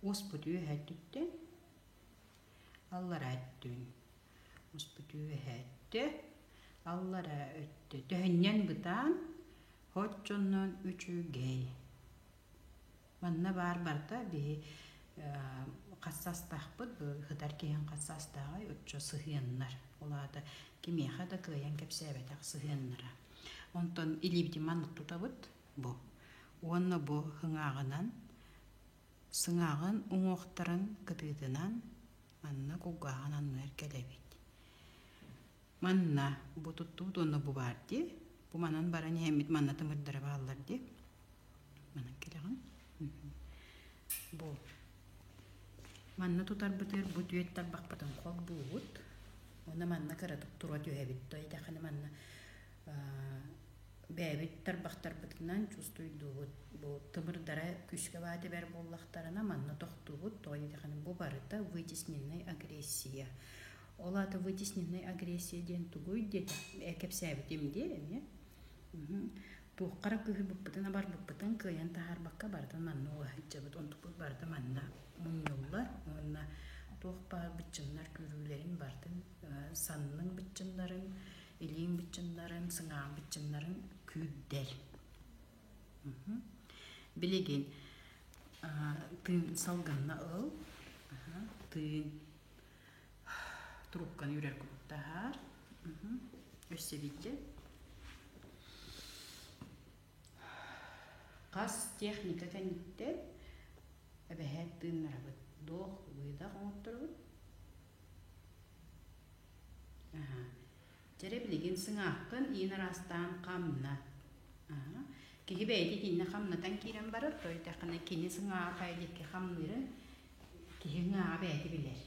Уоспут үөһэ өттүттэн аллараа өттүн. Уоспут үөһэ өттө, аллараа өттө. Төһөннөн бытаан, Оччоннон үчүгэй. Манна баар барыта биһи хас саастаахпыт, сытар киһиҥ хас саастааҕый, оччо сыһыаннар. Ол аата кимиэхэ да кыайан кэпсээбэтэх сыһыаннара. Онтон илиибитин маннык тутабыт бу. Уонна бу сыҥааҕынан, сыҥааҕын уҥуохтарын кытыытынан манна кулгааҕын анныгар кэлэбит. Манна бу туттубут уонна бу баар дии. Бу манан баран иһэммит манна тымырдара бааллар дии. Манан кэлэҕин. Бу. Манна тутарбытыгар бу түөт тарбахпытын холбуубут. Уонна манна кыратык тура түһэбит. То этэххинэ манна бэйэбит тарбахтарбытынан чувствуйдуубут. Бу тымырдара күүскэ баатыбэр буоллахтарына манна тохтуубут. То этэххинэ бу барыта вытесненная агрессия. Ол аата вытесненная агрессия диэн тугуй диэтэх кэпсээбитим дии эмиэ. Туохха эрэ кыыһырбыппытын абарбыппытын кыайан таһаарбакка барытын манна уга сылдьабыт. Онтукпут барыта манна мунньуллар уонна туох баар быччыннар күүрүүлэрин барытын санныҥ быччыннарын, илииҥ быччыннарын, сыҥааҕыҥ быччыннарын күүрдэр. Билигин тыын салгынна ыл, тыын Трубканы үрэр курдук Өссө биирдэ. Хас техника кэнниттэн эбэһээт тыыннарабыт. Вдох, выдох оҥотторобут. Аха. Дьэрэ билигин сыҥааххын иин араастаан хамнат. Аха. Киһи бэйэтэ итиннэ хамнатан киирэн барар, то итэххинэ кини сыҥааҕа хайа диэки хамныырын Киһи ыҥааҕа бэйэтэ билэр.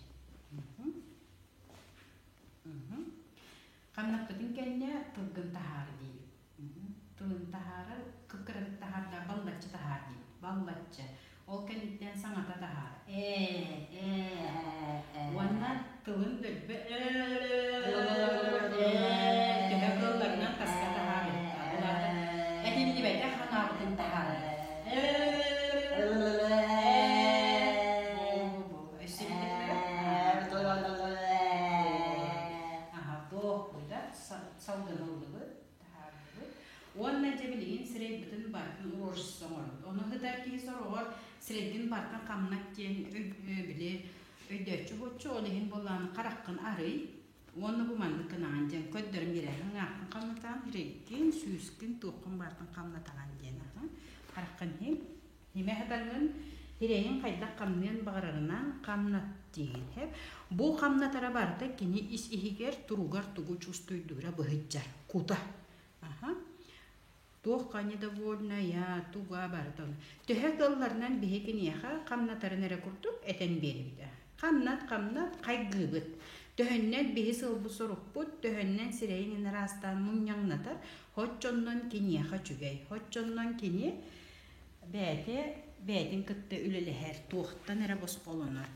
Ханнаппытын кэннэ тылгын таһаар диибит. Тылын таһаарар, кып-кыратык таһаарда, баллаччы таһаар диибит. Баллаччы. Ол кэнниттэн саҥата таһаар. Ээ, ээ. Уонна тылын дөлбө ээ төһө кыалларынан таска таһаарыахтаах. Ол аата этиллибэтэх санаабытын таһаарар. Уонна дьэ билигин сирэйбитин барытын рожица оҥоробут. Ону сытар киһи сороҕор сирэйгин барытын хамнат диэн били өйдөөччү буоччу, ол иһин буоллаҕына хараххын арый, Уонна бу маннык гынаҕын диэн көрдөрөн биэрэһиҥ ааххын хамнатаҕын, сирэйгин, сүүскүн, туоххун барытын хамнатаҕын диэн аһын. Хараххын иһин, имэ сатаҥҥын сирэйиҥ хайдах хамныан баҕарарынан хамнат диигин. Бу хамнатара барыта кини ис иһигэр туругар тугу чувствуйдуура быһыдьар, кута. Аха. Туохха недовольная, туга барыта Төһө кыалларынан биһи киниэхэ хамнатарын эрэ курдук этэн биэрэбит. Хамнат, хамнат, хайгыыбыт. Төһөннөн биһи сылбыт сорукпут, төһөннөн сирэйин ыраастаан мунньаҥнатар, оччоннон киниэхэ үчүгэй, оччоннон кини бэйэтэ бэйэтин кытта үлэлэһэр, туохтан эрэ босхолонор.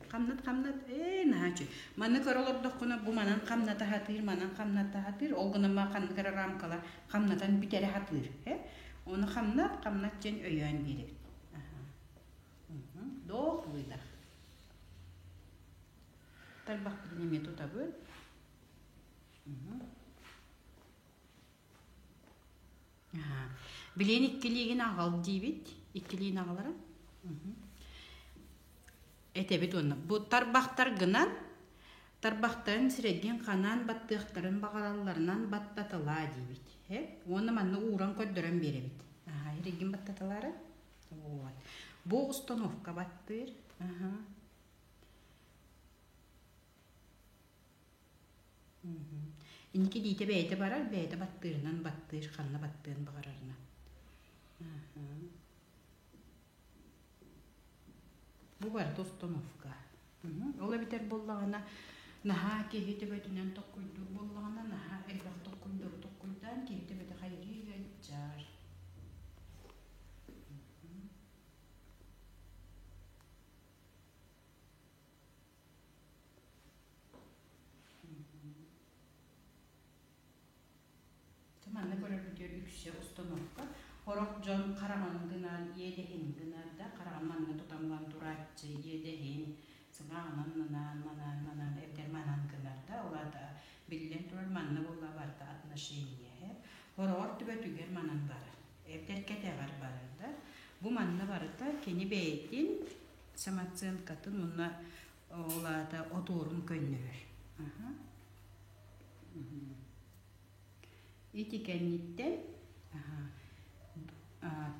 Хамнат, хамнат, ээ, наһаа үчүгэй. Маны көрө олордоххуна, бу манан хамната сатыыр, манан хамната сатыыр, ол гынан ханнык эрэ рамкалар хамнатан бүтэрэ сатыыр. Э? Ону хамнат, хамнат диэн өйөөн биэрэбит. Вдох, выдох. Тарбахпытын эмиэ тутабыт. Билиэн иккилиигин аҕал диибит. Иккилиин аҕалара. Этэбит уонна бу тарбахтаргынан тарбахтарын сирэйгин ханаан баттыахтарын баҕаралларынан баттаталаа диибит. Э? Уонна манна ууран көрдөрөн биэрэбит. Аха, сирэйгин баттаталаары. Вот. Бу установка баттыыр. Аха. Инники илиитэ бэйэтэ барар, бэйэтэ баттыырынан баттыыр, ханна баттыан баҕарарынан. Бу барыта установка. Ол эбэтэр буоллаҕына, наһаа киһи төбөтүнэн токкуйдуур буоллаҕына, наһаа элбэх токкуйдары токкуйдаан киһи төбөтө хайгыы ыалдьар. Манна көрөрбүтүгэр үксэ установка. Сорох дьон хараҕын гынан, иэдэһин гынар да, хараҕын манна тутан баран турааччы. Манаан, манаан, манаан, эбэтэр манаан гынар да, ол аата биллэн турар манна буолла барыта отношение Хороҕор төбөтүгэр манан барар, эбэтэр кэтэҕэр барар да. Бу манна барыта кини бэйэтин самооценкатын уонна ол аата отуорун көннөрөр. Ити кэнниттэн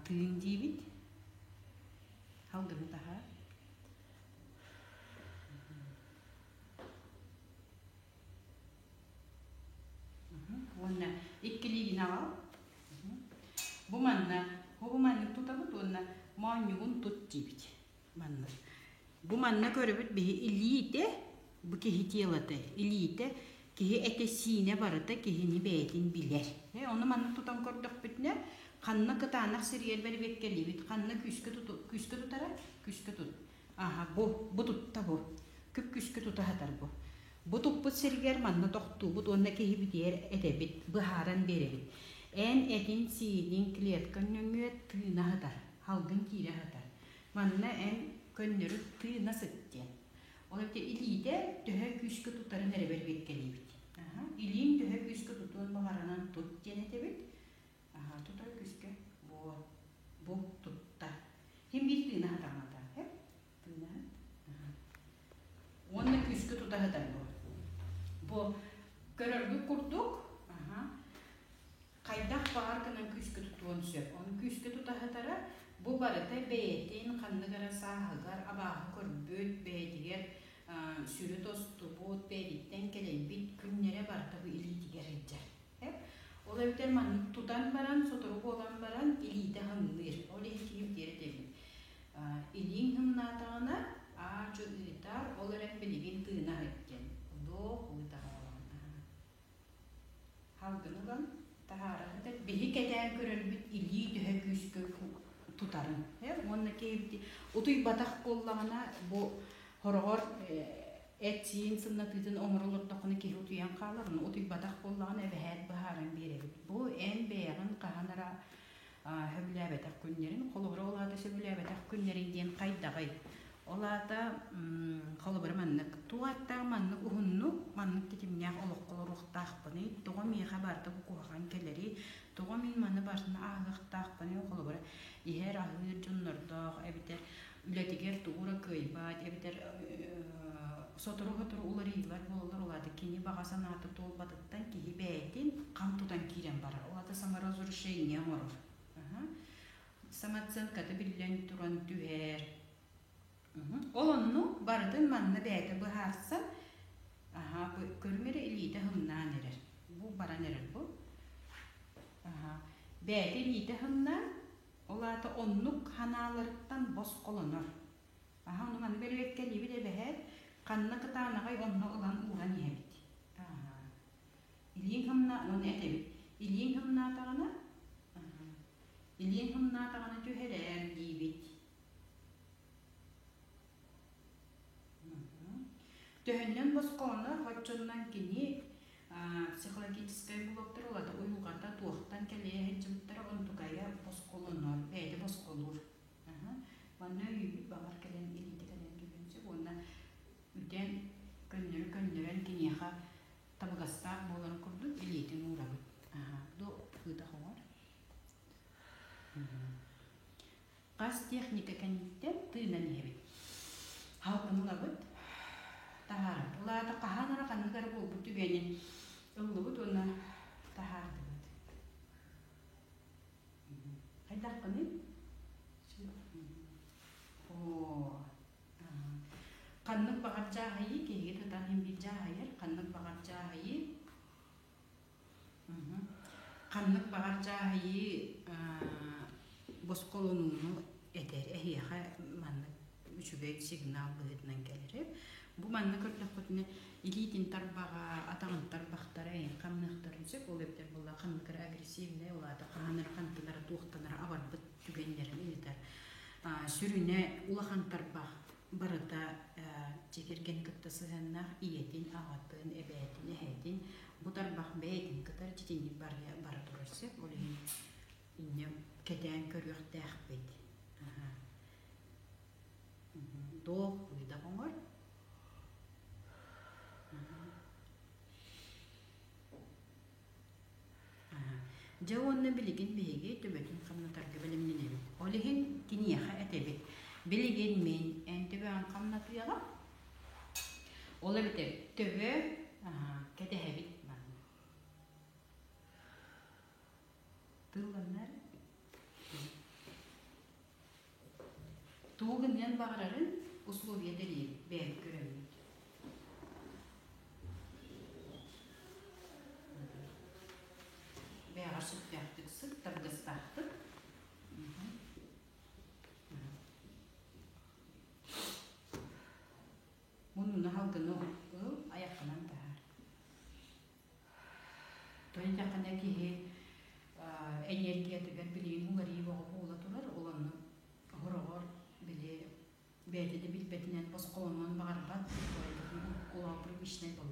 тыын диибит. Халгыны таһаар. Уонна иккилиигин аҕал. Бу манна, бу маннык тутабыт уонна моонньугун тут диибит. Маннык. Бу манна көрөбүт биһи илиитэ, бу киһи телата, илиитэ киһи этэ-сиинэ барыта киһини бэйэтин билэр. Ону маннык тутан көрдөхпүтүнэ, ханна кытаанах сиригэр бэрибиэккэлиибит, ханна күүскэ, күүскэ тутара, күүскэ тут. Аха, бу тутта бу. Күп-күүскэ тута сатар бу. Бу туппут сиригэр манна тохтуубут уонна киһибитигэр этэбит, быһааран биэрэбит. Эн этин-сиинин клетка нөҥүө тыына сытар, салгын киирэ сытар. Манна эн көннөрү тыына сыт диэн. Ол эбэтэр илиитэ төһө күүскэ тутарын эрэ бэрбиэккэлиибит. Илииҥ төһө күүскэ тутуон баҕарынан тут диэн этэбит. Тутар күүскэ вот бу тутта. Ким биир тыына сатаммата. Тыына. Уонна күүскэ тута сытар бу. Бу көрөргүт курдук хайдах баҕар гынан күүскэ тутуон сөп. Ону күүскэ тута сытара бу барыта бэйэтин ханнык эрэ сааһыгар абааһы көрбүт, бэйэтигэр сүрү тостубут, бэйэтиттэн кэлэйбит күннэрэ барыта бу илиитигэр сылдьар. Ол эбэтэр маннык тутан баран, сотору буолан баран илиитэ һымныыр. Ол иһин киһи диэри этэбин. Илииҥ һымнаатаҕына, аа-дьу ыытар, ол эрэн билигин тыына иһиттин. Вдох, выдох оҥорон. Салгын ылан таһаара сытар. Биһи кэтээн көрөрбүт илии төһө күүскэ тутарын. Уонна киһибит утуйбатах буоллаҕына, бу Хороҕор эт-сиин сымнатыытын оҥоро олордоххуна киһи утуйан хаалар, ону утуйбатах буоллаҕына эбэһээт быһааран биэрэбит. Бу эн бэйэҕин хаһан эрэ сөбүлээбэтэх күннэрин, холобура ол аата сөбүлээбэтэх күннэриҥ диэн хайдаҕый? Ол аата холобура маннык туох ааттаах маннык уһуннук, маннык тэтимнээх олоххо олоруохтаахпыный, тоҕо миэхэ барыта бу куһаҕан кэлэрий, тоҕо мин маны барытын ааһыахтаахпыный, холобура иһэр-аһыыр дьоннордоох эбэтэр үлэтигэр тугу эрэ кыайбат эбэтэр сотору-сотору уларыйыылар буолаллар, ол аата кини баҕа санаата туолбатыттан киһи бэйэтин хам тутан киирэн барар. Ол аата саморазрушение оҥорор. Самооценката биллэн туран түһэр. Ол онну барытын манна бэйэтэ быһаарсан, аха, көрүҥ эрэ илиитэ һымнаан эрэр. Бу баран эрэр бу. Аха, бэйэтэ илиитэ һымнаан, Ол аата оннук ханааларыттан босхолонор. Аһа, ону маны бэрэбиэркэлиибит эбэһээт, ханна кытаанаҕай онно ылан ууран иһэбит. Аһа. Илииҥ һымна уонна этэбит. Илииҥ һымнаатаҕына, аһа. Илииҥ һымнаатаҕына түһэрээр диибит. Төһөннөн босхолонор, оччонон кини психологическай блоктар улата уйулҕата туохтан кэлиэ сылдьыбыттара онтукайа босхолонор, бэйэтэ босхолуур. Манна өйүүбүт баҕар кэлэн илиитэ кэлэн түһүөн сөп уонна үтэн көннөрү көннөрөн киниэхэ табыгастаах буоларын курдук илиитин уурабыт. До ыытах оҥор. Хас техника кэнниттэн тыынан иһэбит. Халкын ылабыт, таһаарабыт. Ол аата хаһан эрэ ханнык эрэ буолбут түгэни ыллыбыт уонна таһаардыбыт. Хайдаххыный? Оо, ханнык баҕар дьааһыйыы киһиги тутан иһин биир дьааһыйар, ханнык баҕар дьааһыйыы Ханнык баҕар дьааһыйыы босхолонууну этэр эһиэхэ маннык үчүгэй сигнал быһыытынан кэлэрэ. Бу манна көрдөххүтүнэ илиитин тарбаҕа, атаҕын тарбахтара эйин хамныахтарын сөп. Ол эбэтэр буолла ханнык эрэ агрессивнай, ол аата хаһан эрэ хантан эрэ туохтан эрэ абарбыт түгэннэрин ыытар. Сүрүнэ улахан тарбах барыта дьиэ кэргэни кытта сыһыаннаах ийэтин, аҕатын, эбээтин, эһэтин бу тарбах бэйэтин кытары дьитинник бара турар сөп. Ол иһин инньэ кэтээн көрүөхтээхпит. Доо ыйдах оҥор. Дьэ уонна билигин биһиги төбөтүн хамнатарга бэлэмнэнэбит. Ол иһин киниэхэ этэбит: Билигин мин эн төбөҕүн хамнатыаҕым. Ол эбэтэр төбө кэтэһэбит манна. Тылланар Тугу гыныан баҕарарын условия тэрийэбит, бэйэбит көрөммүт. Бэйэҕэр сөптөөхтүк сыт, табыгастаахтык. Муннуна халгыны ыл, айаххынан таһаар. Тоҕо диэтэххинэ киһи энергиятыгар билигин уларыйыы бөҕө буола турар, ол онно хороҕор били бэйэтэ да билбэтинэн босхолонуон баҕарбат, улааппыр привычнай буолар.